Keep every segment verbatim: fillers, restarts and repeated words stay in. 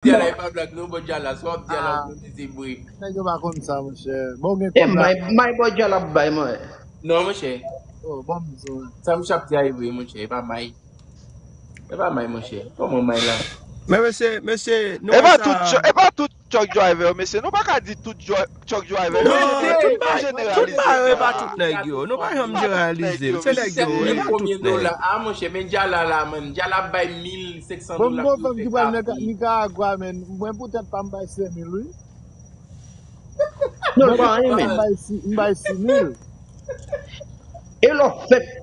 Di a la, e pa blag non, Bòdjala. Sa w ap di a la, ou konnen se vre. Nèg yo pa konn sa, monchè. Bon, gen kòb la. May Bòdjala ap bay, mwen. Non, monchè. Oh, bon, m di w. Sa monchè ap di a e vre, monchè. E pa may. E pa may, monchè. Kòman may la? Men mesye, mesye, nou wè sa. E pa tout truck driver, mesye. Nou pa ka di tout truck driver. Non, tout pa, tout pa, e pa tout nèg yo. Nou pa janm jeneralize. Se nèg yo, e pa tout nèg. Ah, monchè, men Djala la, man. Djala ap bay mil senk san dola pou fè kafe. Nicaragua, men. Mwen poutèt pa m bay senk mil, wi. Non, pa anyen, men. M bay sis mil. E lè w fèk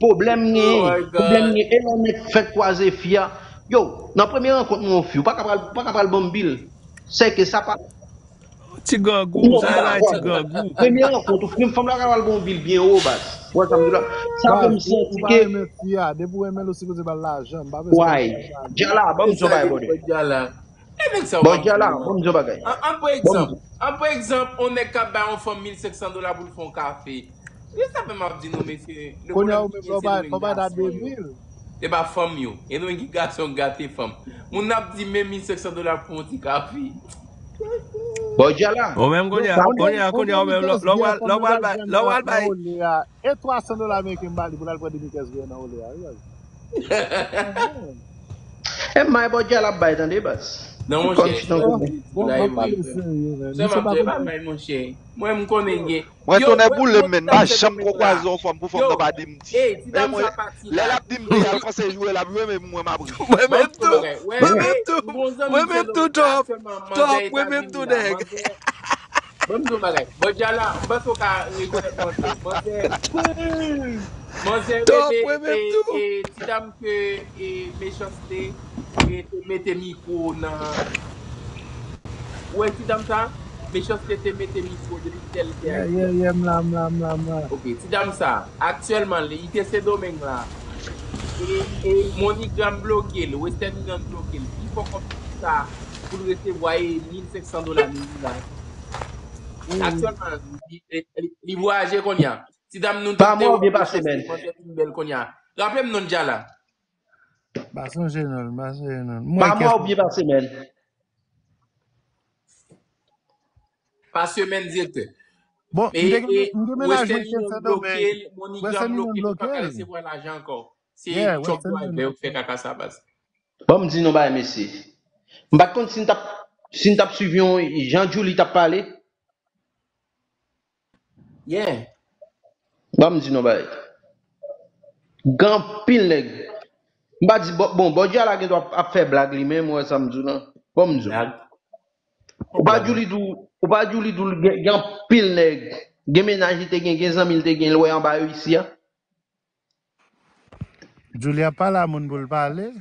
pwoblèm genyen, pwoblèm genyen, e lè w nèk fèk kwaze fi a. Yo, nan premye rankont mwen yon fi, ou pa ka pral, ou pa ka pral ban m bil. Sèke sa pa. Ti grangou, sa la ti grangou. Premye rankont, ou fin fanm la ka pral ban w bil byen wo, baz. Ou wè sa m di la? Sa fè m santi ke. Fi a, depi w renmen l, ou sipoze ba l lajan. M pa bezwen. Way. Djala, ban m di yon bagay, brother. Djala. E nèg sa yo Bon, Djala, ban m di yon bagay. An, an pran egzanp. An pran egzanp, on nèg k ap bay on fanm mil senk san dola pou l fè on kafe. Se sa menm ap di nou, mesye. Kounye a ou menm lè w bay, lè w bay ta de mil. E pa fanm yo. E nou menm ki gason k gate fanm. Moun nan ap di men mil senk san dola pou yon ti kafe. Bon, Djala. Ou menm kounye a, kounye a, kounye a, ou menm lè w pral, lè w pral bay, lè w pral bay. E twa san dola ameriken m ba li pou l al pran demi kès grenn nan olè a, wi. E may Bòdjala ap bay, tande, baz. Non, monchè. Bon, bon, pale serye, men. Sèlman, e pa may, monchè. Mwen, m konnen gen. Mwen, tonnè boule m, men. M pa janm ko kwaze yon fanm pou fanm nan pa di m di. Lè l ap di m di, al kòmanse jwe, l ap jwe, men mwen, m ap ri. Mwen menm tou. Mwen menm tou, Top. Top, mwen menm tou, nèg. Ban m di w bagay. Bòdjala, m panse w ka rekonèt manzè. Manzè, manzè rele e, e ti dam ke e, Mechanste e, te mete mikwo nan. Ou wè ti dam sa? Mechanste te mete mikwo depi tèl te Ayiti. Yeah, yeah, m la, m la, m la, m la. Ok, ti dam sa, aktyèlman, li te Sendomeng la. E, e MoneyGram bloke l, Western Union bloke l. Li fè kòb sa pou l resevwa e mil senk san dola minimòm. Aktyèlman, li, li, li vwayaje kounye a. Ti dam nou te. Pa mwa oubyen pa semèn? Bèl kounye a. Raple m non Djala. Pa sonje non, pa sonje non. Pa mwa oubyen pa semèn? Pa semèn, direktè. Bon, m te gen, m gen mennaj mwen ki te Sendomeng. MoneyGram bloke l, li pa ka resevwa lajan ankò. Se truck driver yo k fè kaka sa, baz. Ban m di nou bagay, mesye. M pa t konn si n t ap, si n t ap swiv yon jan Djouly t ap pale. Yeah. Ban m di nou bagay. Gen anpil nèg. M pa di, bon, bon, Bòdjala gen dwa ap fè blag li menm, ou wè sa m di w lan. Ban m di w. Ou pa Djouly di w, ou pa Djouly di w, gen, gen anpil nèg. Gen mennaj li te gen, gen zanmi li te gen, l wè anba yo isi a. Djouly ap pale a moun pou l pale.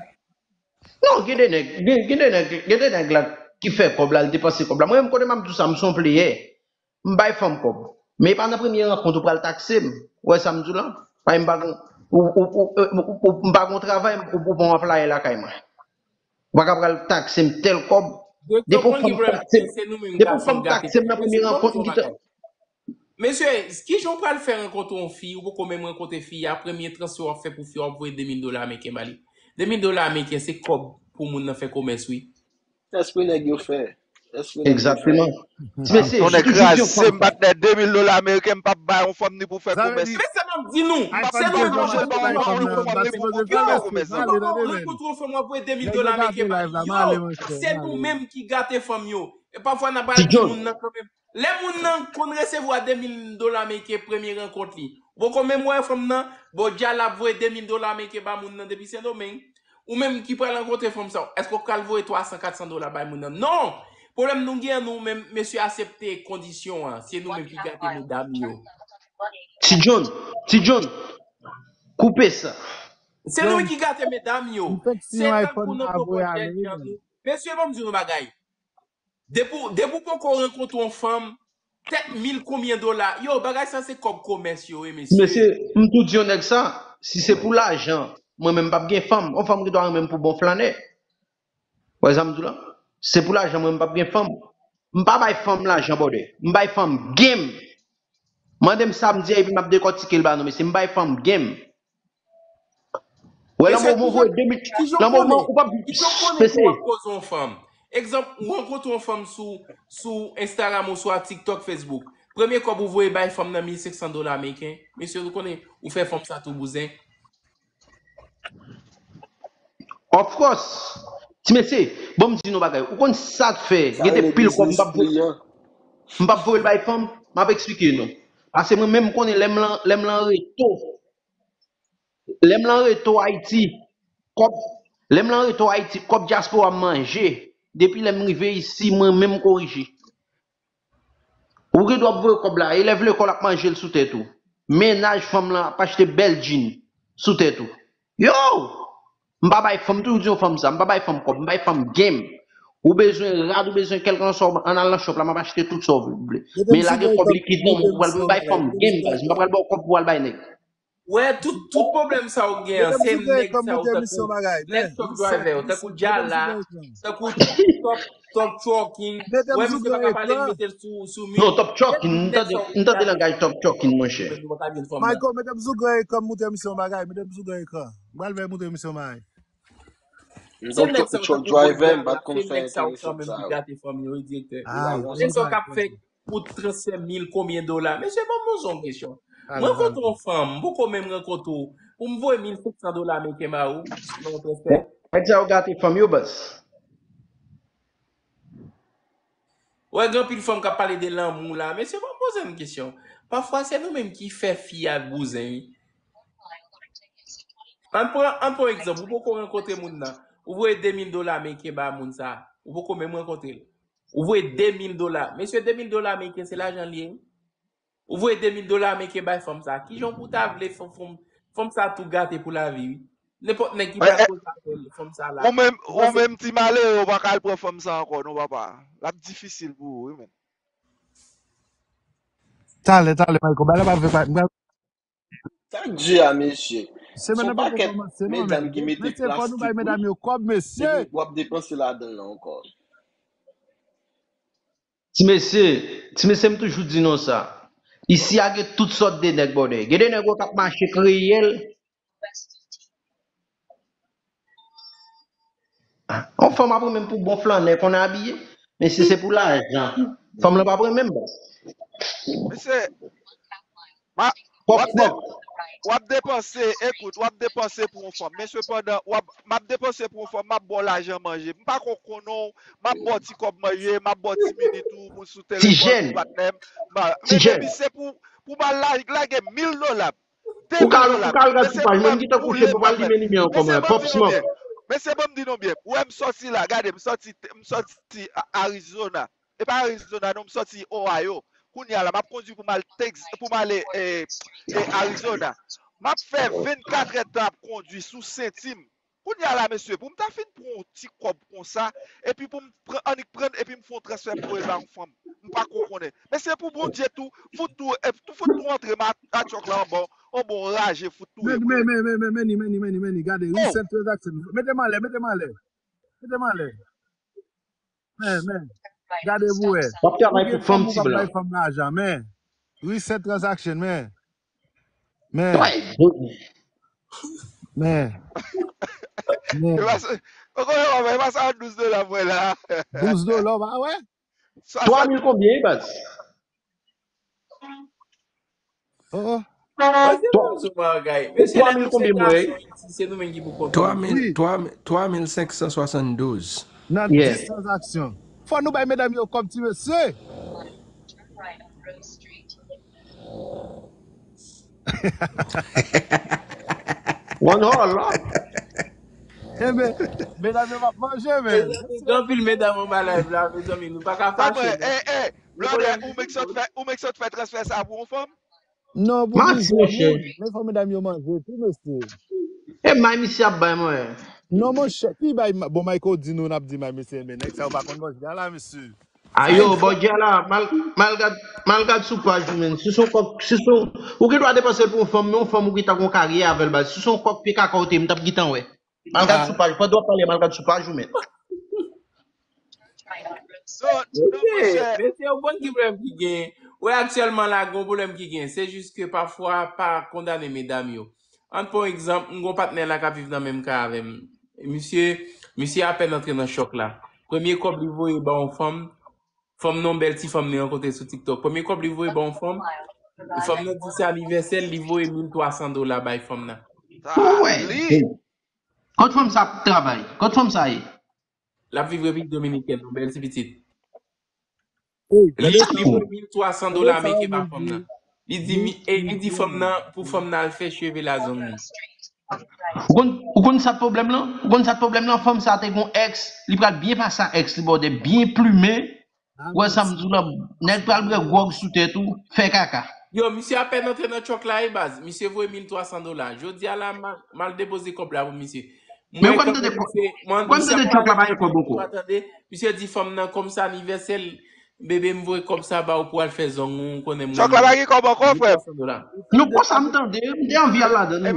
Non, gen de nèg, gen, gen de nèg, gen de nèg la ki fè kòb la, l depanse kòb la. Mwen menm kote m ap di w sa, m se yon player. M bay fanm kòb. Men e pa nan premye rankont ou pral takse m. Ou wè sa m di w lan? Paske m pa gon, ou, ou, ou, ou, ou, m pa gon travay, ou, ou pa yon anplwaye lakay mwen. Ou pa ka pral takse m tèl kòb. Depi yon fanm takse m, depi yon fanm takse m nan premye rankont, m di. Mesye, kijan w pral fè rankontre yon fi, ou poko menm rankontre fi a, premye transfè w ap fè pou fi a, w ap voye de mil dola ameriken ba li. De mil dola ameriken, se kòb pou moun nan fè komès, wi. Espri nèg yo fè. Espri nèg yo fè. Egzakteman. Mesye, Tonnè kraze m, patnè, de mil dola ameriken, m p ap bay yon fanm ni pou fè komès. Men sa m ap di nou, se nou menm ki fè komès. Ou poko rankontre yon fanm, w ap voye de mil dola ameriken ba li. Yo, se nou menm ki gate fanm yo. E pafwa n ap pral di moun nan kanmenm. Lè moun nan konn resevwa de mil dola ameriken premye rankont li, ou poko menm wè fanm nan, Bòdjala l ap voye de mil dola ameriken ba moun nan depi Sendomeng. Ou menm ki pral rankontre fanm sa, èske w pral voye twa san, kat san dola bay moun nan? Non! Pwoblèm nou gen an, nou menm, mesye, aksepte kondisyon an. Se nou menm ki gate medam yo. Ti John, Ti John, koupe sa. Se nou menm ki gate medam yo. Se tankou nan poko jèn jan nou. Mesye, ban m di nou bagay. Depi w, depi w poko rankontre yon fanm, tèt mil konbyen dola. Yo, bagay sa se kòb komès yo, wi, mesye. Mesye, m tou di yon nèg sa, si se pou lajan, mwen menm m p ap gen fanm. Yon fanm gen dwa renmen m pou bon flannè. Wè sa m di w lan? Se pou lajan, mwen menm m p ap gen fanm. M pa bay fanm lajan, brother. M bay fanm game. Mande m sa m di a, epi m ap dekòtike l ba nou, mesye. M bay fanm game. Wè, lanmò, mwen voye de mil. Kijan w konnen? Kijan w konnen ke w ap koze yon fanm? Egzanp, ou rankontre yon fanm sou, sou Instagram ou swa TikTok, Facebook. Premye kòb ou voye bay fanm nan mil senk san dola ameriken. Mesye, ou konnen, ou fè fanm sa tou bouzen. Of course. Ti mesye, bon, m di nou bagay. Ou konn sa k fè? Gen de pil kòb m p ap voye. M p ap voye l bay fanm. M ap eksplike nou. Paske mwen menm, m konnen lè m lan, lè m lan reto. Lè m lan reto Ayiti, kòb, lè m lan reto Ayiti, kòb dyaspora m manje. Depi lè m rive isi, mwen menm korije. Ou gen dwa ap voye kòb la, elèv lekòl ap manje l sou tèt ou. Mennaj fanm lan ap achte bèl djin sou tèt ou. Yo! M pa bay fanm, toujou di yon fanm sa, m pa bay fanm kòb, m bay fanm game. Ou bezwen rad, ou bezwen kèlkanswa, ann al nan shop la, m ap achte tout sa w vle. Men lage kòb likid nan men w, m bay fanm game, baz. M pa pral ba w kòb pou w al bay nèg. Wè, tout, tout pwoblèm sa ou gen an, se nèg sa ou tankou, nèg truck driver yo, tankou Djala, tankou Top, Top Trucking. Wè, misye pa ka pale, li mete l sou, sou mute. Non, Top Trucking, m tande, m tande langaj Top Trucking, monchè. Michael, mete m sou gran ekran, m montre misye yon bagay, mete m sou gran ekran. M pral fè montre misye yon bagay. Se nèg sa ou tankou Djala, se nèg sa ou kanmenm ki gate fanmi yo, wi, direktè. Nèg sa ou k ap fè pou transfè mil konbyen dola? Mesye, ban m poze w yon kesyon. Mwen rankontre yon fanm, m poko menm rankontre w, pou m voye mil senk san dola ameriken ba ou, nan yon transfè. Nèg sa yo gate fanm yo, baz. Wè, gen anpil fanm k ap pale de lanmou la. Mesye, ban m poze m kesyon. Pafwa, se nou menm ki fè fi a bouzen, wi. Ann pran, ann pran egzanp, ou poko rankontre moun nan. Ou voye de mil dola ameriken ba moun sa. Ou poko menm rankontre l. Ou voye de mil dola. Mesye, de mil dola ameriken, se lajan l ye, wi. Ou voye de mil dola ameriken bay fanm sa. Kijan pou w ta vle fanm, fanm, fanm sa tou gate pou lavi, wi. Nenpòt nèg ki ta koze avè l, fanm sa la. Ou menm, ou menm ti malere, ou pa ka al pran fanm sa ankò, non, papa. L ap difisil pou ou, wi, menm. Talè, talè, Michael. Bay la pa vle pa. Sa k di a, mesye. Se yon pakèt medam ki mete plastik, wi. Epi w ap depanse ladan l ankò. Ti mesye, ti mesye, m toujou di nou sa. Isi a gen tout sòt de nèg, brother. Gen de nèg yo k ap mache kriyèl. Yon fanm ap renmen pou bon flannè konn abiye. Men si se pou lajan, fanm lan p ap renmen, baz. Mesye, w ap de-, w ap depanse, ekout, w ap depanse pou yon fanm. Men sepandan, w ap, m ap depanse pou yon fanm, m ap ba w lajan manje. M pa ko konnen w, m ap ba w ti kòb manje, m ap ba w ti minit ou, ou sou telefòn, ou patnè m. Men depi se pou, pou m al la-, lage mil dola, ou ka, ou ka al gad sou paj mwen, m gentan kouche, m pa pral limen limyè ankò, mwen. Pop Smoke. Mesye, ban m di nou byen. Ou wè m sòti la, gade, m sòti, m sòti A-, Arizona. E pa Arizona, non, m sòti Ohio. Kounye a la, m ap kondui pou m al Tex-, pou m ale, e, e, Arizona. M ap fè vennkatrè tan ap kondui sou senti m. Kounye a la, mesye, pou m ta fin pran yon ti kòb konsa, epi pou m pran, annik pran, epi m fè yon transfè m voye ba yon fanm. M pa ko konnen. Men se pou Bondye tou, fout tou, e, tou fout tou antre ma, a tchòk la anba, yon bon raje, fout tou. Men, men, men, men, men, men, men, men, men, men, gade, reset transaction. Mete m anlè, mete m anlè. Mete m anlè. Men, men. Gade pou wè. W ap travay pou fanm, ti blan. Bay fanm lajan, men. Reset transaction, men. Men. Men. Men. E pa sa, ou konnen, e pa sa, douz dola mwen la. Douz dola, w pa wè? Twa mil konbyen, baz? Oh, oh. Twa mil konbyen, mwen? Se nou menm ki pou konte. Twa mil, twa mil, twa mil senk san swasanndouz. Nan dis tranzaksyon. Fò nou bay medam yo kòb, ti mesye. One haul, la. Enben, medam yo p ap manje, men. Gen anpil medam anba live la, mezanmi, nou pa ka fache, non. Blòdè, ou menm ki sot fè, ou menm ki sot fè transfè sa pou yon fanm? Non, pou plizyè moun. Men fò medam yo manje tou, mesye. E may misye ap bay mwen. Non, monchè, ki bay ma-, bon, Michael di nou, n ap di may misye, men nèg sa yo pa konn bòdja la, mesye. Ayo, bòdja la, mal, mal gad, mal gad sou paj ou, men. Si se yon kòk, si se yon, ou gen dwa depanse l pou yon fanm, men yon fanm ou gentan gon karyè avè l, baz. Si se yon kòk pye kaka ou te ye, m t ap gentan wè. Mal gad sou paj, pandan w ap pale, mal gad sou paj ou, men. Mesye, mesye, ou konn ki pwoblèm ki gen. Wè, aktyèlman la, gon pwoblèm ki gen. Se jis ke pafwa, pa kondane medam yo. Ann pran yon egzanp, m gon patnè la k ap viv nan menm kay avè m. Misye, misye apèn antre nan chòk la. Premye kòb li voye ba yon fanm, fanm nan, yon bèl ti fanm li rankontre sou TikTok. Premye kòb li voye ba yon fanm, fanm nan di se anivèsè l, li voye mil twa san dola bay fanm nan. Wè. Kot fanm sa ap travay? Kot fanm sa ye? L ap viv Repiblik Dominikèn, yon bèl ti pitit. Li, li voye mil twa san dola meke ba fanm nan. Li di, mi- e li di fanm nan, pou fanm nan al fè cheve la zong li. Ou konn, ou konn sa t pwoblèm lan? Ou konn sa t pwoblèm lan? Fanm sa te gon ex, li pral byen pase a ex li, bòdè, byen plimen. Ou wè sa m di w lan, nèg pral bwè gwòg sou tèt ou, fè kaka. Yo, misye apèn antre nan chòk la, e baz. Misye voye mil twa san dola. Jodi a la, m al depoze kòb la pou misye. Men ou konn tande, ou konn tande chòk la pa gen kòb ankò. Misye di fanm nan, kòm se anivèsè l, bebe, m voye kòb sa ba ou pou al fè zong ou, konnen mwen. Chòk la pa gen kòb ankò, frè m. Non, konsa m tande, m te anvi al ladan l. E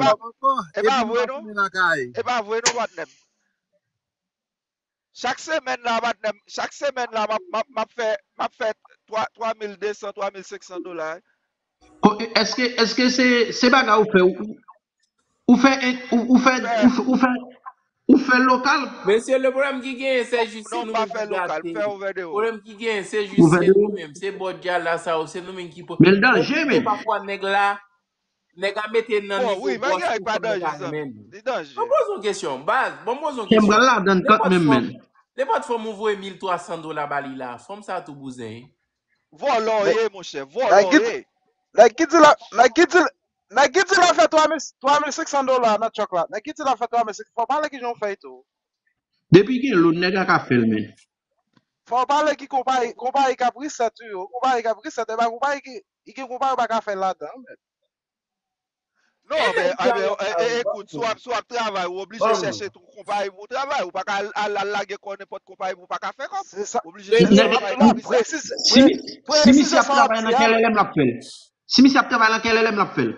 pa vre non. E pa vre non, patnè m. Chak semèn la, patnè m, chak semèn la, m ap, m ap, m ap fè, m ap fè twa, twa mil de san, twa mil senk san dola. Èske, èske se, se bagay ou fè, ou, ou fè, ou, ou fè, ou fè, ou fè, ou fè lokal? Mesye, le pwoblèm ki genyen, se jis se nou menm ki gate. Pwoblèm ki genyen, se jis se nou menm. Se bòdya la sa yo, se nou menm ki. Men l danje, men. Pafwa nèg la, nèg a mete nan nivo bòs pou fanm nan pa renmen l. Ban m poze yon kesyon, baz, ban m poze yon kesyon. Nenpòt fanm ou voye mil twa san dola ba li la, fanm sa tou bouzen. Vòlò w ye, monchè, vòlò w ye. Nèg ki di la, nèg ki di, nèg ki di la fè twa mil, twa mil senk san dola nan chòk la. Nèg ki di la fè twa mil senk san, fò w pale kijan w fè tou. Depi gen loun, nèg la ka fè l, men. Fò w pale ki konpayi, konpayi k ap reset ou yo, konpayi k ap reset, e pa konpayi ki, ki konpayi ou pa ka fè ladan, men. Non, men, men, e, e, ekout, si w ap, si w ap travay, ou oblije chèche tou konpayi pou w travay. Ou pa ka al, al, al lage kò nenpòt konpayi pou w pa ka fè kòb. Ou oblije chèche travay ki pi sèt. Si misye ap travay nan K L L M, l ap fè l. Si misye ap travay nan K L L M, l ap fè l.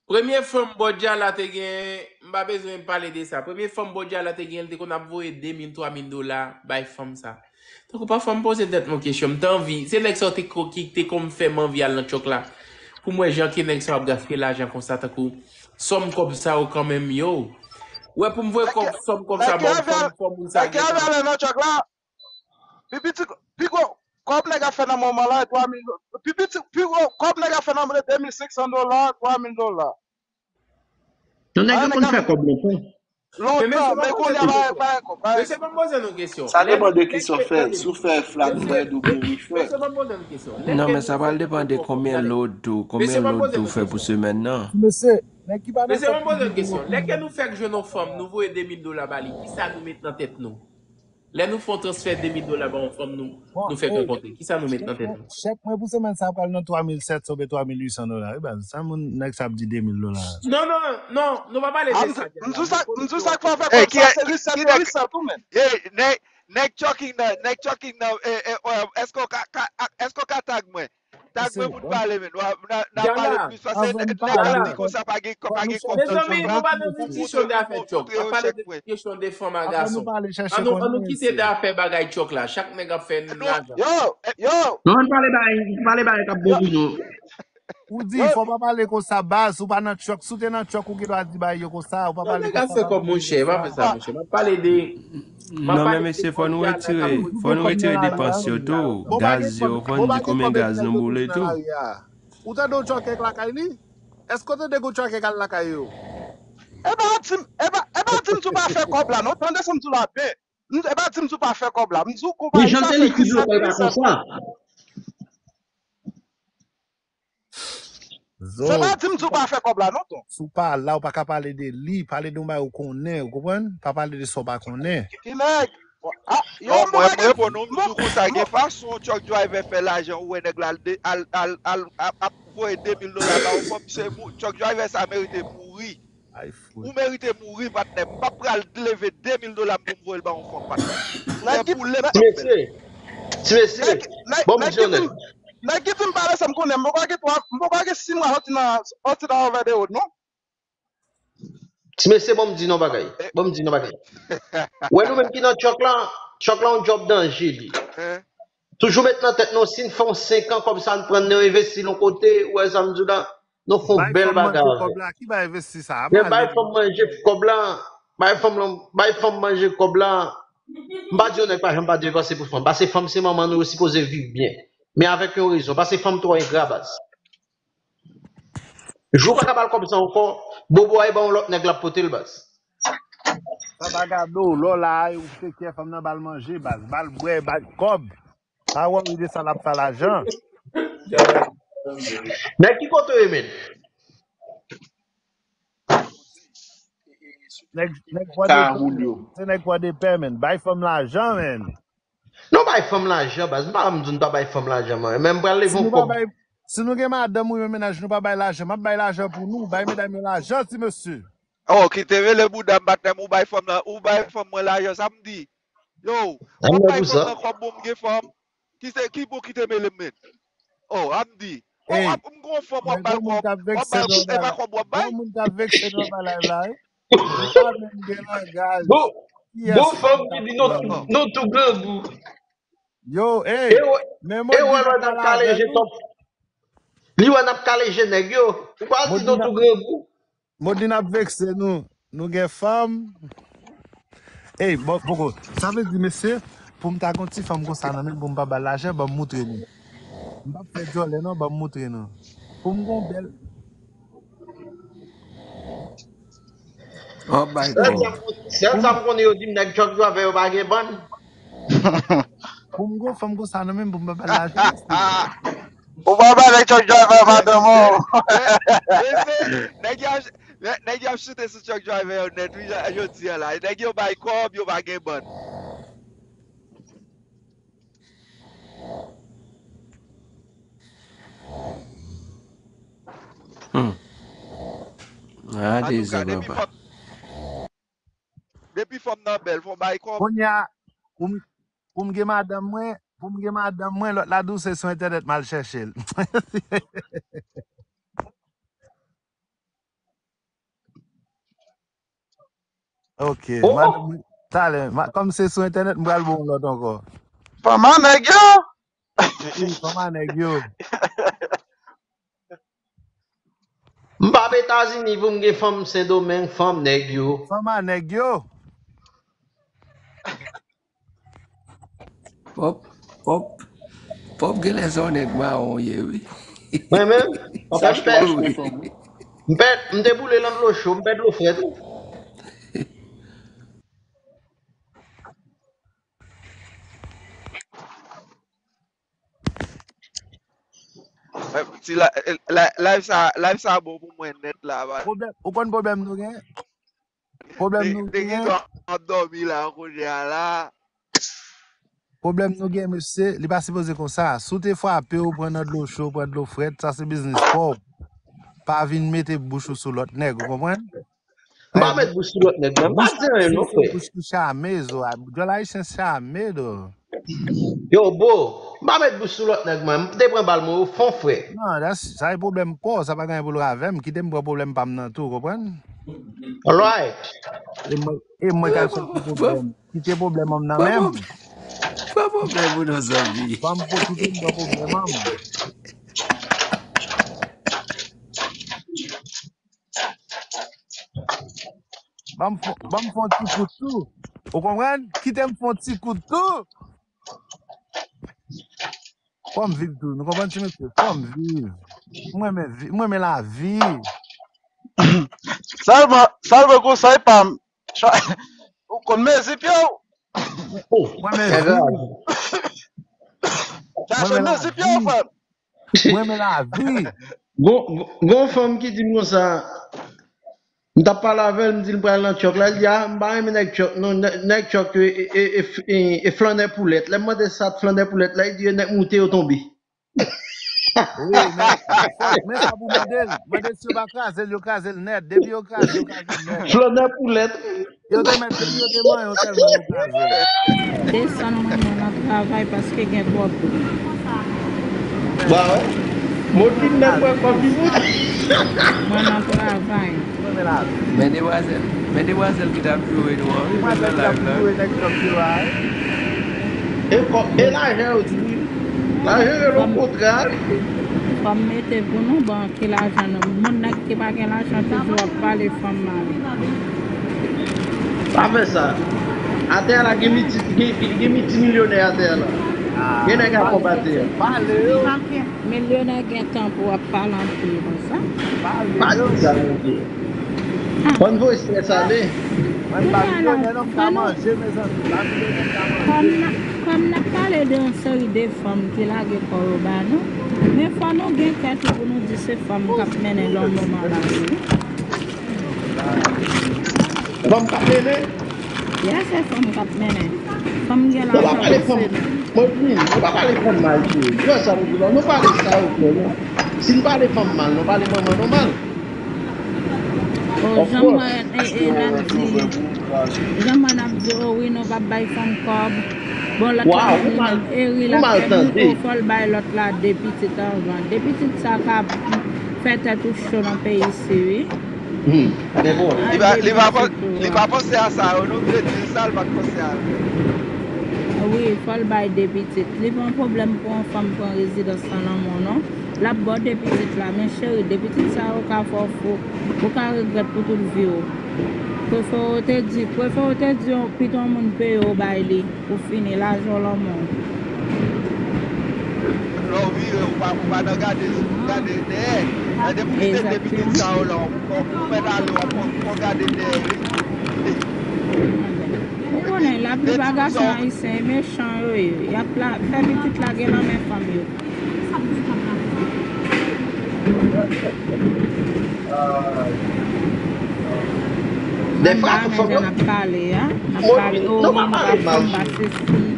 Premye fanm bòdya la te gen, m pa bezwen pale de sa. Premye fanm bòdya la te gen, li te konn ap voye de mil, twa mil dola bay fanm sa. Tankou pafwa m poze tèt mwen kesyon, m t anvi, se nèg sa yo te ko-, ki te konn fè m anvi al nan chòk la. Pou m wè jan ke nèg sa yo ap gaspiye lajan konsa, tankou sòm kòb sa yo kanmenm, yo. Ou wè pou m voye kòb, sòm kòb sa ba yon fanm, fò moun sa gen. Nèg ki anvi al nan chòk la, pi piti, pi gwo kòb nèg ap fè nan moman lan, twa mil do-, pi piti, pi gwo kòb nèg ap fè nan de mil senk san dola, twa mil dola. Yon nèg yo konn fè kòb lontan. Lontan, men kounye a pa, pa gen kòb. Mesye, ban m poze nou kesyon. Sa depann de kisa w fè, si w fè flat bread oubyen refè. Mesye, ban m poze nou kesyon. Non, men sa pral depann de konbyen load tou, konbyen load tou fè pou semèn nan. Mesye, nèg ki pa nan kòb. Mesye, ban m poze nou kesyon. Lè ke nou fèk jwenn yon fanm, nou voye de mil dola ba li, kisa nou met nan tèt nou? Lè nou fè yon transfè de mil dola ba yon fanm nou, nou fèk rankontre, kisa nou met nan tèt nou? Chèk mwen pou semèn sa a pral nan twa mil sèt san oubyen twa mil uit san dola wi baz. Sa moun nèg sa ap di de mil dola a. Non, non, non, nou pa pale de sa. M di w sa, m di w sa k fè w fè kòb sa, se reset, se reset ou menm. Nèg, nèg Chucking nan, nèg Chucking nan, èske w ka, èske w ka tag mwen? Tag mwen pou n pale, men. N a, n a pale plis, paske nèg ap di konsa pa gen, pa gen kòb nan chòk la. Mezanmi, nou pa nan diskisyon de afè chòk. N ap pale de kesyon de fanm a gason. Ann nou, ann nou kite de afè bagay chòk la. Chak nèg ap fè lajan. Yo, yo. Non, ann pale bagay, pale bagay k ap bon pou nou. Ou di, fò w pa pale konsa, baz, ou pa nan chòk. Si w te nan chòk, ou gen dwa di bagay yo konsa, ou pa pale konsa. Nèg ap fè kòb, monchè, pa fè sa, monchè. M ap pale de. Non, men mesye, fò nou retire, fò nou retire depans yo tou. Gaz yo, fò n di konbyen gaz nou boule tou. Ou tande yon chòkè k lakay li? Èske w tande yon chòkè k al lakay yo? E pa di m, e pa, e pa di m tou pa fè kòb la, non. Tande sa m di w la byen. E pa di m tou pa fè kòb la. M di w konpayi sa fè reset, reset. Sa pa di m di w pa fè kòb la non, ton. Si w pa la, ou pa ka pale de li. Pale de yon bagay ou konnen, ou konprann? Pa pale de sa w pa konnen. Ki nèg? Yo, mwen, mwen reponn ou, m di w konsa, gen fason truck driver fè lajan, ou wè nèg la al, al, al, al, ap, ap voye de mil dola ba yon fanm, se mou-, truck driver sa merite mouri. Ou merite mouri, patnè. M p ap pral leve de mil dola m pou m voye l ba yon fanm, patnè. Ou fè boule m. Ti mesye, ti mesye, bon, m di yon nèg. Nèg ki di m pale sa m konnen, m poko gen twa, m poko gen sis mwa soti nan, soti nan over the road, non. Ti mesye, bon, m di nou bagay. Bon, m di nou bagay. Wè nou menm ki nan truck la, truck la yon djòb danje li. Toujou met nan tèt nou, si n fè yon senk an kòb sa n pran n envesti l yon kote, ou wè sa m di w la. nou fè yon bèl bagay avè l. Ki bay fanm manje kòb la? Bay fanm manje kòb la. M pa di yon nèg pa janm pa depanse pou fanm. Paske fanm se manman nou, yo sipoze viv byen. Men avèk yon rezon. Paske fanm twò engra, baz. Jou w pa ka ba l kòb sa ankò, bobo a e ba yon lòt nèg l ap pote l, baz. Sa pa gade w, lè w la a, ou te kè fanm nan ba l manje, baz. Ba l bwè, ba l kòb. Pa wòri de sa l ap fè lajan. Nèg ki kote w ye, men? Nèg, nèg pran de pè, men. Se nèg pran de pè, men. Bay fanm lajan, men. Non, bay fanm lajan, baz. M pa janm di n pa bay fanm lajan, mwen. Men m pral leve yon kòb. Si nou gen madanm ou yon mennaj, nou pa bay lajan. M ap bay lajan pou nou. Bay medam yo lajan, ti mesye. Oh, kite rele bouda m, patnèm, ou bay fanm nan, ou bay fanm mwen lajan, sa m di. Yo, w ap bay fanm nan kòb, bon, m gen fanm. Ki se, ki pou kite mele m, men? Oh, a m di. Oh, w ap, m gon fanm, w ap bay kòb, w ap bay, e pa kòb w ap bay. Gon moun k ap vekse nan bagay la, wi. Ou pa menm gen langaj. Gon, gon fanm ki di nou tou, nou tou grangou. Yo, ey, men Modin ap pale avè nou. Li wè n ap kale je nèg yo. Ou pa di nou tou grangou. Modin ap vekse nou. Nou gen fanm. Ey, bon, poko. Sa vle di, mesye, pou m ta gon ti fanm konsa nan men m, pou m pa ba l lajan, ban m moutre nou. M p ap fè djòlè, non, ban m moutre nou. Pou m gon bèl. Oh my God. Sèl sa m konnen, yo di m nèg Chuck Driver yo pa gen bann. Pou m gon fanm konsa nan men m, pou m pa ba l lajan. Ou pa ba nèg Chuck Driver madanm ou. Nèg y ap, nèg y ap choute sou Chuck Driver yo nèt, wi, jodi a la. Nèg yo bay kòb, yo pa gen bann. Hmm. Ah, Deza, papa. Depi fanm nan bèl, fò bay kòb. Kounye a, pou m, pou m gen madanm mwen, pou m gen madanm mwen, lòt la di w se sou entènèt m al chèche l. Ok, oh, madanm, talè, ma, kòm se sou entènèt, m pral bon lòt ankò. Fanm a nèg yo. Wi, fanm a nèg yo. M p ap Etazini pou m gen fanm Sendomeng, fanm nèg yo. Fanm a nèg yo. Pòp, pòp, pòp genlè se yon nèg mawon ye, wi. Mwen menm, anpè m pè, m pè, m te boule nan dlo cho, m pè dlo frèt, wi. Ti la, la, live sa, live sa bon pou mwen nèt la, man. Pwoblèm, ou konn pwoblèm nou gen? Pwoblèm nou gen. Ap dòmi la, kounye a la. Pwoblèm nou gen, mesye, li pa sipoze konsa. Si w te frape, ou pran nan dlo cho, ou pran dlo frèt, sa se biznis pa w. Pa vin mete bouch ou sou lòt nèg, ou konprann? M pa met bouch sou lòt nèg, non. M pa di anyen, non, frè. Bouch ki chame, zo a. Djòl ayisyen chame, do. Yo, bro, m pa met bouch sou lòt nèg, mwen. M te pran bal mwen o fon, frè. Non, that's, sa e pwoblèm pa w, sa pa gen anyen pou l wè avè m. Kite m pran pwoblèm pa m nan tou, konprann? Alright. E mwen, e mwen k al sòti pwoblèm. Kite pwoblèm an m nan men m. Pran pwoblèm ou non, zanmi. Ban m pwofite m pran pwoblèm an m. Ban m fon, ban m fon ti kout tou. Ou konprann? Kite m fon ti kout tou. Fò m viv tou. Nou konprann, ti mesye? Fò m viv. Mwen renmen vi-, mwen renmen lavi. Sèlman, sèlman konsèy pa m. Ou konn mezi pye w? Mwen renmen vi. Chache mezi pye w, frè m. Mwen renmen lavi. Gon, gon, gon fanm ki di m konsa, m t ap pale avè l, m di l m pral nan tchòk la, li di, a, m pa renmen nèg tchòk, non, nè-, nèg tchòk yo, e, e, e, e, e flannè poulèt. Lè m mande sa t flannè poulèt la, li di, e nèg moute yo tonbe. Wi, men, men sa pou mande l. Mande si yo pa kraze l, yo kraze l nèt. Depi yo kraze, yo kraze l nèt. Flannè poulèt. Yo te mèt, depi yo te manyen w tèlman yo kraze w. Desann mwen, mwen nan travay paske gen kòb. Ba wè. Modin nan pran kòb li pou. Mwen nan travay. Men demwazèl, men demwazèl ki t ap joure nou an, wi, nan live la. E kò, e lajan yo di wi. Lajan yo nan kontra. Fò m mete pou nou, bon, ki lajan nou. Moun nèg ki pa gen lajan toujou ap pale fò m mal. Pa fè sa. Atè a la gen milti, gen, gen miltimilyonè atè a la. Gen nèg a konbate a. Pale yo. Milyonè gen tan pou ap pale anpil konsa. Pale Pa yo. di sa, Bondye. Fò n voye strès ale. Mwen pa milyonè non, m ka manje, mezanmi. Pa milyonè, m ka Kòm manje. n ap, kòm n ap pale de yon seri de fanm ki lage kò yo ba nou, men fò nou gen kè tou pou nou di se fanm k ap mennen lanmou ba nou. Fanm k ap mennen. Ya, se fanm k ap mennen. Fanm gen Nou pa lajan pale pase fanm. nou. Mwen di, nou pa pale fanm mal tou. Yo sa nou di la. Nou pale sa yo fè non. Si n pale fanm mal, nou pale manman nou mal. Oh, jan mwen e, e, n ap di, jan mwen n ap di, oh wi, nou p ap bay fanm kòb. Bon, lòt la, Wow, menm ou li mal, menm, Eri, l ou ap mal fè m, tande. oh, fò l bay lòt la de pitit anvan. De pitit sa ka fè tèt ou cho nan peyi isi, wi. Hmm. Men bon. A Li pa, de li pa, pitit ou li a. Pa panse a sa, yo, nou vle di l sa, l pa t panse a. Wi, fò l bay de pitit. Li pa yon pwoblèm pou yon fanm pran rezidans nan lanmou, non. L ap ba w de pitit la, men cheri, de pitit sa yo ka fè w fou. Ou ka regrèt pou tout vi w. Prefere w te di, prefere w te di yon, pito yon moun peye w bay li. Ou fini, lajan w lanmou. Lè w vire, ou pa, ou pa nan gade, gade dèyè. Lè depi w kite de pitit Egzakteman. Sa yo la, ou, ou, ou mèt ale, ou, ou, ou gade dèyè, wi. Ou konnen, laplipa gason ayisyen, e mechan yo ye. Y ap la, fè pitit lage nan men fanm yo. Dèfwa, tout fanm yo. N ap pale, a. N ap Mwen, pale, non, oh, pa wi, nou pale pa mal fanm sou. pa sesi,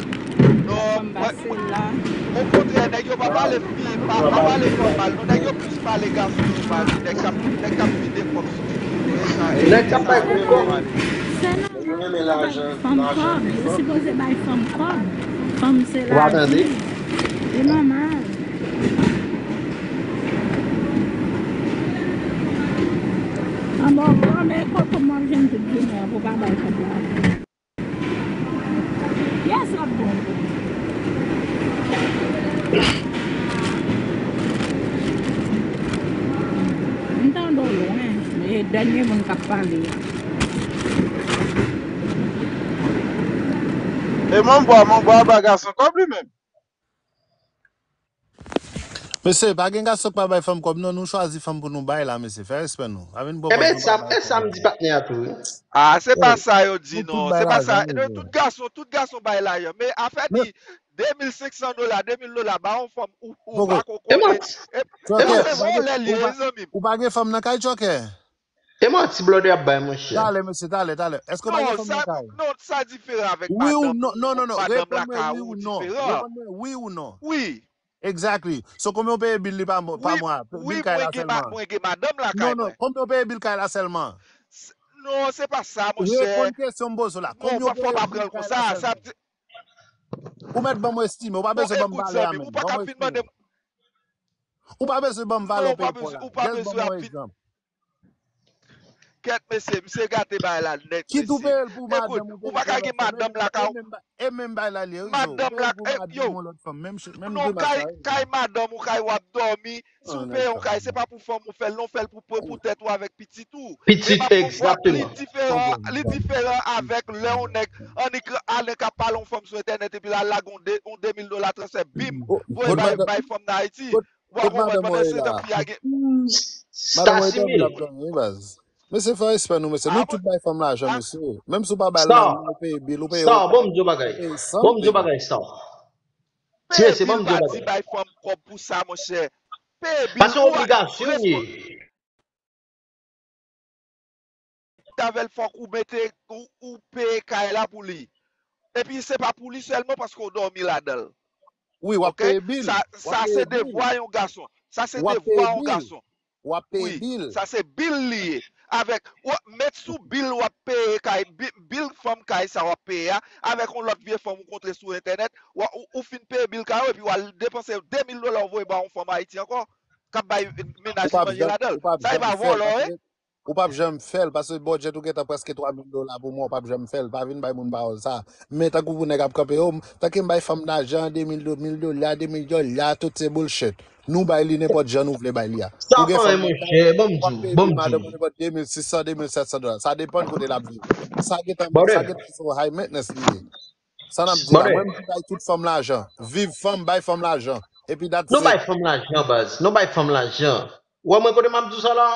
nou pa Non, fanm pa mwen, sela. Okontrè, nèg yo pa pale fi, pa, pa pale fanm mal, non. Nèg yo plis pale gason yo mal. Nèg k ap, nèg k ap vide fanm sou figi yo, e sa, e, Nèg k e ap sa bay yo kout fè kòb. mal. Se nòmal pou bay fanm kòb. Yo sipoze bay fanm kòb. Fanm se Ou pa tande? lavi. Se nòmal. An bon, bon, men kòb pou mwen jwenn tout jounen an pou pa bay fanm la. Yes, l ap bon. M tande w lwen. E dènye moun k ap pale a. E manbwa, manbwa ba gason kòb li menm. Mesye, pa gen gason k pa bay fanm kòb non, nou chwazi fanm pou nou bay la, mesye. Fè respè nou. Pa vin pran Enben, kòb nou sa, pa bay e sa m fanm. di patnè a tou, wi. Ah, se pa Hey, sa yo di nou tout non. Se bay pa sa. lajan, Non, nou. Tout gason, tout gason bay lajan. Men afè Men, di de mil senk san dola, de mil dola, ba yon fanm ou, ou Poko. pa ko E mwen, konnen. E, e Chòkè, non, mwen, se ou pa gen, vòlè li ou ye, pa, zanmi m. ou pa gen fanm nan kay, Chòkè? e mwen ti blòdè ap bay, monchè. Talè, mesye, talè, talè. Èske w pa gen Non, fanm sa, nan kay? Non, sa diferan avèk Wi ou madanm, non, non, non, non. Madanm Reponn mwen lakay wi ou ou non. diferan. Reponn mwen wi ou non. Wi. Exactly. So, konbyen w peye bil li pa, pa Wi, mwa? Bil wi, kay mwen la gen, ma- sèlman? Mwen gen madanm Non, lakay non. Mwen. Konbyen w peye bil kay la sèlman? Non, se pa sa, monchè. Reponn kesyon m poze w la. Non, Konbyen w pa fò peye pa bil pran l kay la konsa. Sa sèlman? Ou mèt ban mwen estime. Ou pa Bon, bezwen ban m ekout, valè a zanmi, menm. Ou pa Ban ka mwen vin mande estime. Ou pa bezwen ban m valè Non, w ou pa peye kò bezwen, la. Ou pa Just ban bezwen mwen ap yon vin. Egzanp. Kèt, mesye, misye gate bagay la nèt, Kit ou mesye. peye l pou Ekout, madanm ou ou peye pa pou ka lòt gen fanm. E madanm menm, lakay e ou. menm, e menm bay la li ye, wi, Zo. Ou Madanm peye la, pou eh, madanm yo, ou lòt fanm. Menm, ch- menm non, demach kay, la, wi, kay Zo. Madanm ou, kay w ap dòmi, si Oh, w nèg peye yon sa, kay, wi. Se pa pou fanm ou fè l, non, fè l pou, pou, pou tèt ou avèk pitit ou. E Pitit, m ap konprann, li egzakteman. diferan, li diferan avèk lè yon nèg annik al nan ka pale yon fanm sou entènèt epi l al lage yon de, yon de mil dola transfè, bim, Kot, voye kot bay, madanm, bay fanm nan Ayiti. kot, Ou a kot konprann, madanm ou pandan ye se tan la? fi a gen. Madanm ou ye dòmi, Stasimil. L ap dòmi, wi, baz. Mesye, fè respè nou, mesye. Ah, Nou bon? Tout bay fanm lajan, Ah, mesye. Menm si w pa bay Star, lajan, ou peye bil, ou peye Star, oto. Bon m di w bagay. Ou peye san, Bon m ou di w peye bagay, kay. Star. Ti Peye mesye, bon bil m di w pa di bagay. Bay fanm kòb pou sa, monchè. Peye bil, Paske yon ou a obligasyon li ye. respon- Avè l, fòk ou mete, ou, ou peye kay la pou li. Epi se pa pou li sèlman, paske w dòmi ladan l. Wi, w ap Oke? peye bil. Sa, W ap sa peye se bil. Devwa yon gason. Sa se W ap devwa peye yon bil. Gason. W ap peye Wi, bil. Sa se bil li ye. Avèk, w ap met sou bil w ap peye kay, bi- bil fanm kay sa w ap peye a, avèk yon lòt vye fanm ou kontre sou entènèt, w a- ou, ou fin peye bil kay ou, epi w al depanse de mil dola w voye ba yon fanm Ayiti ankò, k ap bay Ou mennaj p li ap manje janm, ladan l. ou p ap Sa e pa janm fè l, vòlò, paske e? Ou p ap janm fè l, paske bòdjèt ou gentan prèske twa mil dola pou mwa, ou p ap janm fè l. Pa vin bay moun pawòl sa. Men tankou pou nèg ap kanpe, o, tanke m bay fanm lajan, de mil, de mil dola, de mil dola, tout se bullshit. Nou bay li nenpòt jan nou vle bay li a. Sa ou gen fanm, monchè, ban m di w, ban m di w. Madanm ou nenpòt de mil sis san, de mil sèt san dola. Sa depann kote l ap viv. Sa gentan, sa gentan se yon high maintenance li ye. Sa n ap di la, mwen m di bay tout fanm lajan. Viv fanm, bay fanm lajan. Epi dat Nou bay fanm lajan, baz. Nou bay fanm lajan. Ou wè mwen kote m ap di w sa la?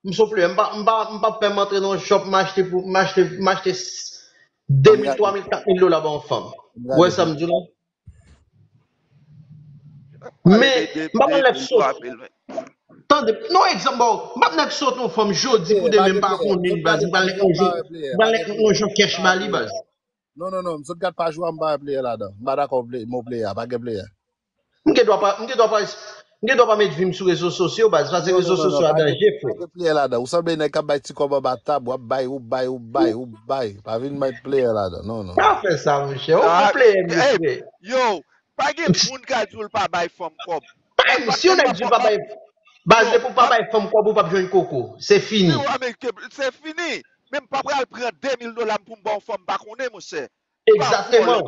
M se yon pleyè. M pa, m pa, m p ap pè m antre nan yon shop, m achte pou, m achte, m achte de mil, twa mil, kat mil dola ba yon fanm. Ou wè sa m di w la? Men, m pa konn lè sot. Tande, non, egzanp, bon, m ap nèk sot yon fanm jodi pou demen, m pa konnen, baz, m pral nèk yon jan, m pral nèk yon jan kèch ba li, baz. Non, non, non, m sot kat paj ou a, m pa wè pleyè ladan. M pa dakò mo pleyè a, pa gen pleyè. M gen dwa pa, m gen dwa pa, m gen dwa pa met vi m sou rezo sosyo, baz, paske rezo sosyo a danje, frè. Pa gen pleyè ladan. Ou sanble nèg k ap bay ti kòb anba tab, w ap bay, ou bay, ou bay, ou bay. Pa vin met pleyè ladan, non, non. Pa fè sa, monchè. Ou gon pleyè, mesye. Yo, pa gen moun ka di w l pa bay fanm kòb. Pa gen, si yon nèg di w pa bay, baz, depi w pa bay fanm kòb, ou p ap jwenn koko. Se fini. Se fini. Men m pa pral pran de mil dola m pou m ba yon fanm m pa konnen, monchè. Egzakteman.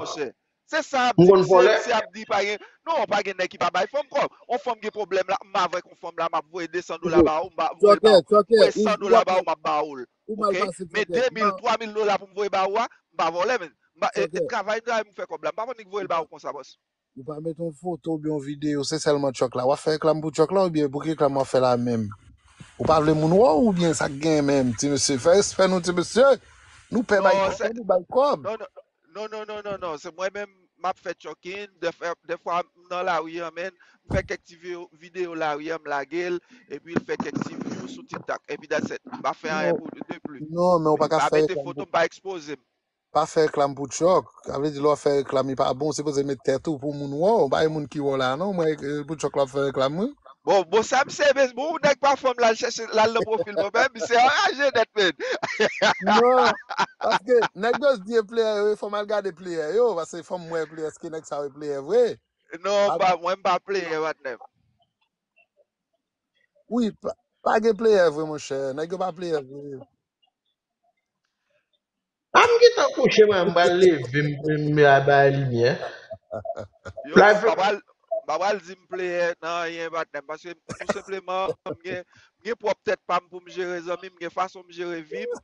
Se sa ap di, se, se ap di pa gen, non, pa gen nèg ki pa bay fanm kòb. On fanm gen pwoblèm la, m avèk on fanm la, m ap voye de san dola ba ou, m ap voye ba ou. Voye san dola ba ou, m ap ba ou l. Oke? Men de mil, twa mil dola pou m voye ba ou a, m pa vòlè, men. M pa, e, e, travay, travay pou m fè kòb la. M pa konn nik voye l ba ou konsa, bòs. Ou pa met yon foto oubyen yon videyo, se sèlman Chuck la. W ap fè reklam pou Chuck la oubyen pou ki reklam w ap fè la menm? Ou pa vle moun wè w oubyen sa k genyen menm, ti mesye? Fè respè nou, ti mesye. Nou pè bay kòb, nou bay kòb. Non, non, non, non, non. Se mwen menm, m ap fè Chuck in. Dèfwa, dèfwa, m nan lari an, men m fè kèk ti videyo, videyo lari an, m lage l, epi l fè kèk ti vi sou TikTok. Epi that's it. M pa fè anyen pou de plis. Non, men ou pa ka fè reklam. M pa mete foto, m pa ekspoze m. Pa fè reklam pou Chuck. Sa vle di lè w ap fè reklam, li pa bon, ou sipoze met tèt ou pou moun wè w. Pa gen moun ki wè w la, non. Mwen, e, pou Chuck la ap fè reklam, wi. Bon, bon, sa misye, bon, nèg pa fanm la, l chèche, l al nan pwofil mwen, men misye anraje nèt, men. Non, paske nèg yo di e pleyè yo, fò m al gade pleyè yo, paske fò m wè pleyè, èske nèg sa yo e pleyè vre? Non, pa, mwen m pa pleyè, patnè m. Wi, pa, pa gen pleyè vre, monchè. Nèg yo pa pleyè vre. A, m gentan kouche, mwen, m pral leve, m, m, m bay limyè. Yo, m pa pral, m pa pral di m pleyè nan anyen, patnè m, paske tou senpleman, m gen, m gen pwòp tèt pa m pou m jere, zanmi m, m gen fason m jere vi m,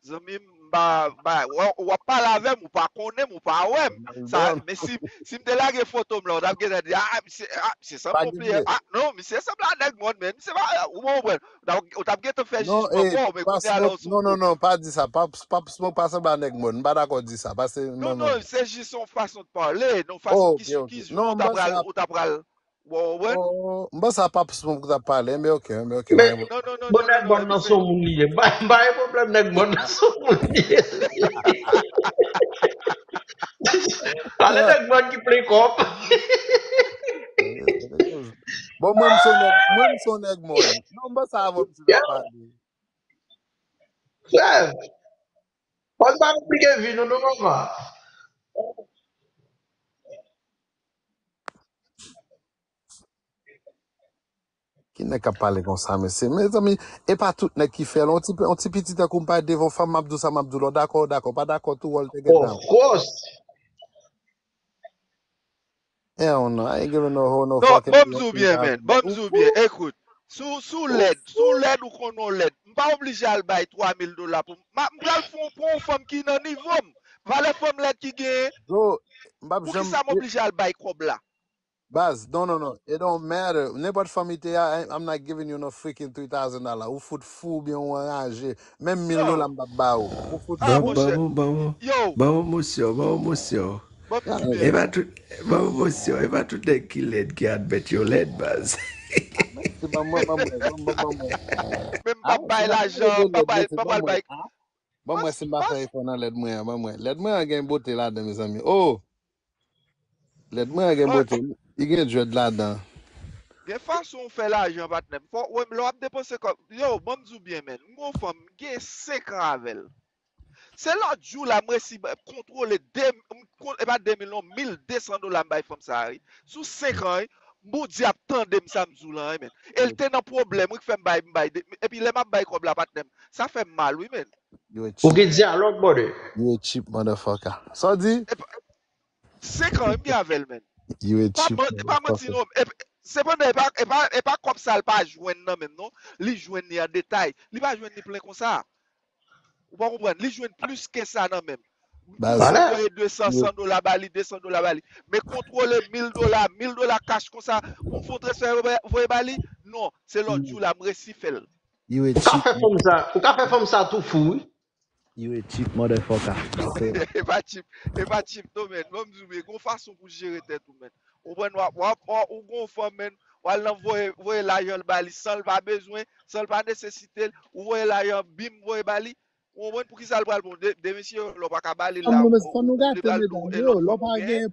zanmi m, m pa, m pa, w, w ap pale avè m, ou pa konnen m, ou pa wè m. Sa, men si, si m te lage foto m la, w t ap gentan di, a, misye, a, misye sanble yon pleyè. A, non, misye sanble a nèg mòn, men misye pa, ou konprann. Ou t ap gentan fè jijman pa w, men kounye a la w sou. Non, non, non, pa di sa. Pop, Pop Smoke pa sanble a nèg mòn. M pa dakò di sa. Pase, non, non, se jis yon fason de pale, yon fason ki, ki ou ta pral, ou ta pral, bon, wè. M panse a Pop Smoke ou t ap pale, men oke, men oke. Bon, nèg mòn nan se yon moun li ye. M pa, m pa gen pwoblèm, nèg mòn nan se yon moun li ye. Pale nèg mòn ki plen kòb. Bon, mwen, m se yon nèg, mwen, m se yon nèg mòn. Non, m panse avan m di sa pale. Frè, fò n pa konplike vi nou, non, papa. Ki nèg k ap pale konsa, mesye? Mezanmi, e pa tout nèg ki fè l. On ti, on ti piti tankou m parèt devan yon fanm, m ap di w sa, m ap di w la, w dakò, w dakò, pa dakò, tou wòl te gentan. Of course. Hell no, I ain't giving no hoe no fucking. Non, ban m di w byen, man. Ban m di w byen. Ekout, si w, si w lèd, si w lèd, ou konnen w lèd. M pa oblije al bay twa mil dola pou m. M pral fè yon, pou yon fanm ki nan nivo m. Valè fanm lèd ki genyen. Bro, m p ap janm. Poukisa m oblije al bay kòb la? Baz, non, non, non. It don't matter. Nenpòt fanm ite a, I, I'm not giving you no freaking three thousand dollars. Ou fout fou oubyen ou anraje. Menm mil dola m p ap ba ou. Ou fout fou. Ban, ban, ban, ban, ban yon mosyon, ban yon mosyon. E pa tout, ban yon mosyon, e pa tout nèg ki lèd ki admèt yo lèd, baz. Ban mwen, ban mwen, ban mwen, ban mwen. Men m p ap bay lajan, m p ap bay, m p ap bay. Ban mwen, si m pa fè efò nan lèd mwen an, ban mwen. Lèd mwen an gen bote ladan, mezanmi. Oh! Lèd mwen an gen bote. Li gen dread ladan. Gen fason w fè lajan, patnè m. Fò, wè m, lè w ap depanse kòb. Yo, ban m di w byen, man. M gon fanm, m gen senk an avè l. Se lòt jou la, m resi kontwole de, m kon-, e pa de mil non, mil de san dola m bay fanm sa a, wi. Sou senk an, wi. Bondye ap tande m sa m di w lan, wi, men. E l te nan pwoblèm, wi, k fè m bay, m bay. Epi lè m ap bay kòb la, patnè m, sa fè m mal, wi, men. Ou gen dyalòg, brother. You a cheap motherfucker. Sa w di? Senk an, wi, m gen avè l, men. You a cheap motherfucker. Pa manti, non. Sepandan, e pa, e pa, e pa kòb sa l pa jwenn nan menm, non. Li jwenn li an detay. Li pa jwenn li plen konsa. Ou pa konprann? Li jwenn plis ke sa nan menm. Misye voye de san, san dola ba li, de san dola ba li. Men kontwole mil dola, mil dola kach konsa, pou m fè yon transfè voye ba li? Non, se lòt jou la, m resi fè l. Ou ka fè fanm sa, ou ka fè fanm sa tou fou, wi. You a cheap motherfucker. E pa cheap, e pa cheap, non, men. Ban m di w, men, gon fason pou jere tèt ou, men. Ou konprann, w ap, w ap, w ap, ou gon fanm, men, w al nan voye, voye lajan l ba li san l pa bezwen, san l pa nesesite l, ou voye lajan bim voye ba li. Ou konprann poukisa l pral bon? De, de mesye yo, lè w pa ka ba li l la, ou, ou, li pral di w e lòt fanm ou genyen.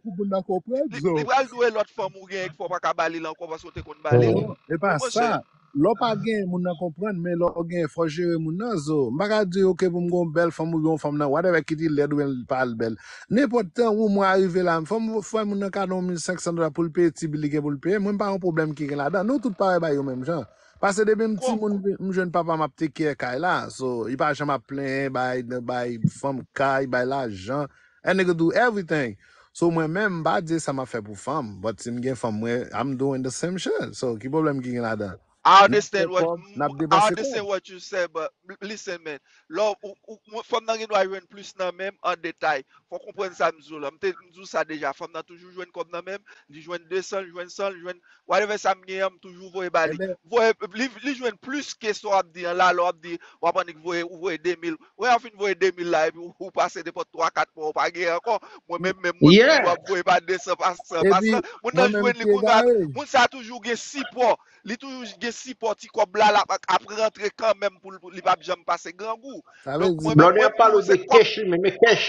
Li, li pral di w e lòt fanm ou genyen ki fè w pa ka ba li l ankò paske w te konn ba li l. E pa sa. Lè w pa gen, moun nan konprann, men lè w gen, fò w jere moun nan, zo. M pa ka di, oke, pou m gen yon bèl fanm oubyen yon fanm nan, whatever, kit li lèd oubyen li pa bèl. Nenpòt tan, yon mwa rive la, fò m fè moun nan kado yon mil senk san dola pou l peye ti bil li gen pou l peye. Mwen, m pa yon pwoblèm ki gen ladan. Nou tout pa wè bagay yo menm jan. Paske depi m timoun, m jwenn papa m ap take care kay la. So, li pa janm ap plenyen, bay, bay fanm kay, bay lajan. That nigga do everything. So, mwen menm, m pa di sa m ap fè pou fanm. But si m gen fanm, mwen, I'm doing the same shit. So, ki pwoblèm ki gen ladan? I understand what, I understand what you say, but listen, man. Lè w, ou, ou, fanm nan gen dwa jwenn plis nan men m an detay. Fò w konprann sa m di w la. M te, m di w sa deja. Fanm nan toujou jwenn kòb nan men m. Li jwenn de san, li jwenn san, li jwenn whatever sa m gen an, m toujou voye ba li. Voye, li, li jwenn plis ke sa w ap di an la, lè w ap di, w ap annik voye, ou voye de mil. Wè, w fin voye de mil la, epi ou, ou pase nenpòt twa, kat mwa, ou pa gen ankò. Mwen menm, menm mwen, toujou ap voye pa de san, pa san, pa san. Moun nan jwenn li kounye a, moun sa a toujou gen sipò. Li toujou gen sipò, ti kòb la, l ap, ap rantre kanmenm pou, pou li p ap janm pase grangou. Donk, mwen menm, mwen, mwen, se kòb. Kèch li menm, e kèch.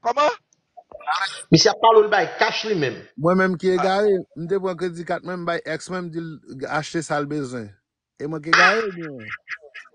Kòman? Misye ap pale w, l bay kach li menm. Mwen menm ki egare, m te pran kredi kat mwen, m bay èks mwen, m di l achte sa l bezwen. E mwen ki egare oubyen?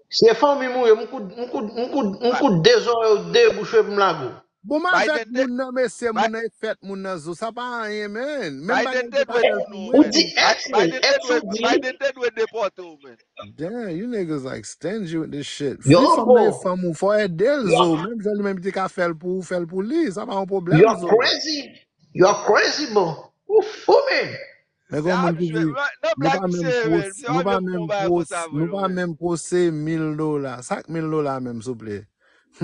Se fanmi m ou ye, m koud, m koud, m koud, m koud de zòrèy ou, de bouch ou epi m lage w. Bon, m avèk moun nan, mesye, moun nan e fèt moun nan zo. Sa pa anyen, man. Menm bagay te pase pou mwen. Ou di èks, man, èks ou di. Biden te dwe depòte w, man. Damn, you niggas like stingy with this shit. Yo, si fanm nan e fanm ou, fò ede l zo. Menm jan li menm li te ka fè l pou ou, fè l pou li. Sa pa yon pwoblèm zo. You're crazy. You're crazy, bro. Ou fou, man. Men gon moun ki di, nou pa menm pwos, nou pa menm pwos, nou pa menm pwose mil dola. Sa k mil dola menm, souple?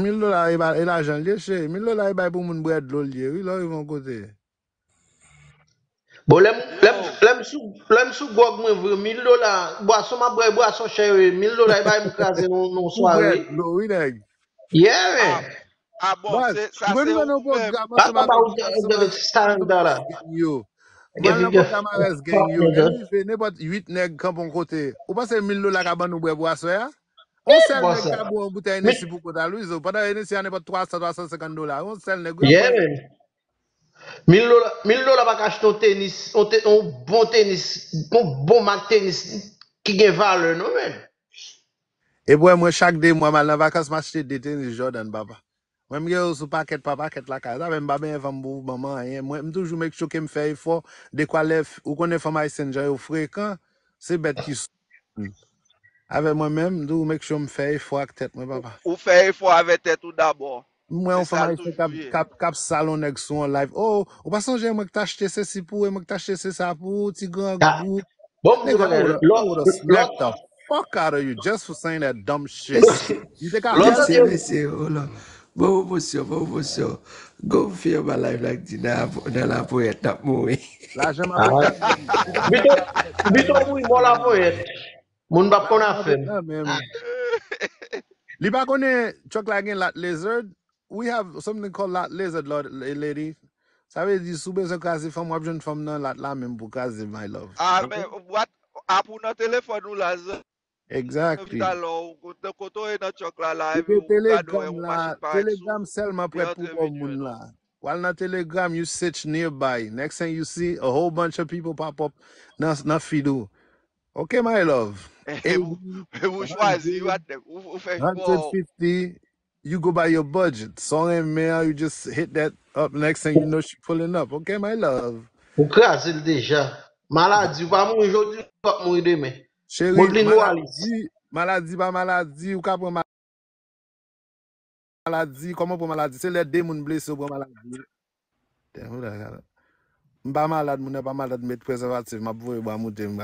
Mil dola e pa, e lajan l ye, cheri. Mil dola e bay pou moun bwè dlo l ye, wi, lè w rive yon kote. Bon, lè m, lè m, lè m sou, lè m sou gwòg mwen vre, mil dola, bwason m ap bwè, bwason chè yo ye, mil dola e bay m kraze nan, nan yon sware. Pou bwè dlo, wi, nèg. Yeah, man. Ah bon, se sa se ou menm. Papa pa ou de, de, de, sa nan dan la. Yo. Mwen nan pwogram avès gang yo. Lè rive, nenpòt uit nèg kanpe yon kote. Ou panse mil dola ka ban nou bwè pou aswè a? Yon sèl nèg ka bwè yon boutèy Hennessy pou kont a l, wi, zo. Pandan Hennessy a nenpòt twa san, twa san senkant dola. Yon sèl nèg, wi, ap bwè. Mil dola, mil dola pa ka achte yon tenis, yon te, yon bon tenis, yon bon mak tenis ki gen valè, non, man. Epi wè, mwen, chak de mwa, m al nan vakans, m achte de tenis Jordan, papa. Mwen, m gen yo sou pakèt pa pakèt lakay. Sa fè m pa benyen fanm pou manman anyen. Mwen, m toujou make sure ke m fè efò. Dekwa lè, ou konnen fanm ayisyèn jan yo frekan, se bèt ki sou. Avè mwen menm, m toujou make sure m fè efò ak tèt mwen, papa. Ou fè efò avè tèt ou dabò. M wè yon fanm ayisyèn k ap, k ap, k ap sal yon nèg sou yon live. Oh, ou pa sonje mwen k t achte sesi pou ou, e mwen k t achte se sa pou ou, ti grangou. Bon, m di bagay, lò, lò, lò, fuck out of you just for saying that dumb shit. Li te ka fè sa. Mesye, hold on. Bon pwomosyon, bon pwomosyon. Gon fi anba live la k di nan, nan laponyèt n ap mouri. Lajan m ap. Bito, bito mouri bò laponyèt. Moun p ap konn afè m. Li pa konnen truck la gen lot lizard. We have something called lot lizard, lady. Sa vle di, si w bezwen kraze fanm, w ap jwenn fanm nan lot la menm pou kraze, my love. Ah, men, what? Apou nan telefòn ou la, zan. Exactly. Talè w, kote w ye nan truck la, la, epi w gade w wè yon machin parèt sou ou. Telegram sèlman prèt pou kò moun la. W al nan Telegram, you search nearby. Next thing you see, a whole bunch of people pop up nan, nan feed ou. Ok, my love. Epi w chwazi, ou fè chwa w. Hundred fifty, you go by your budget. Sa w renmen an, you just hit that up. Next thing you know, she pulling up. Ok, my love. Ou kraze l deja. Maladi, ou pa mouri jodi, ou p ap mouri demen. Cheri, Modlin maladi, Walis. Maladi pa maladi, ou ka pran maladi. Kòman pran maladi? Se lè de moun blese ou pran maladi. Tè, ou la, la. M pa malad, moun nan pa malad, met prezèvatif, m ap voye bwa moute, m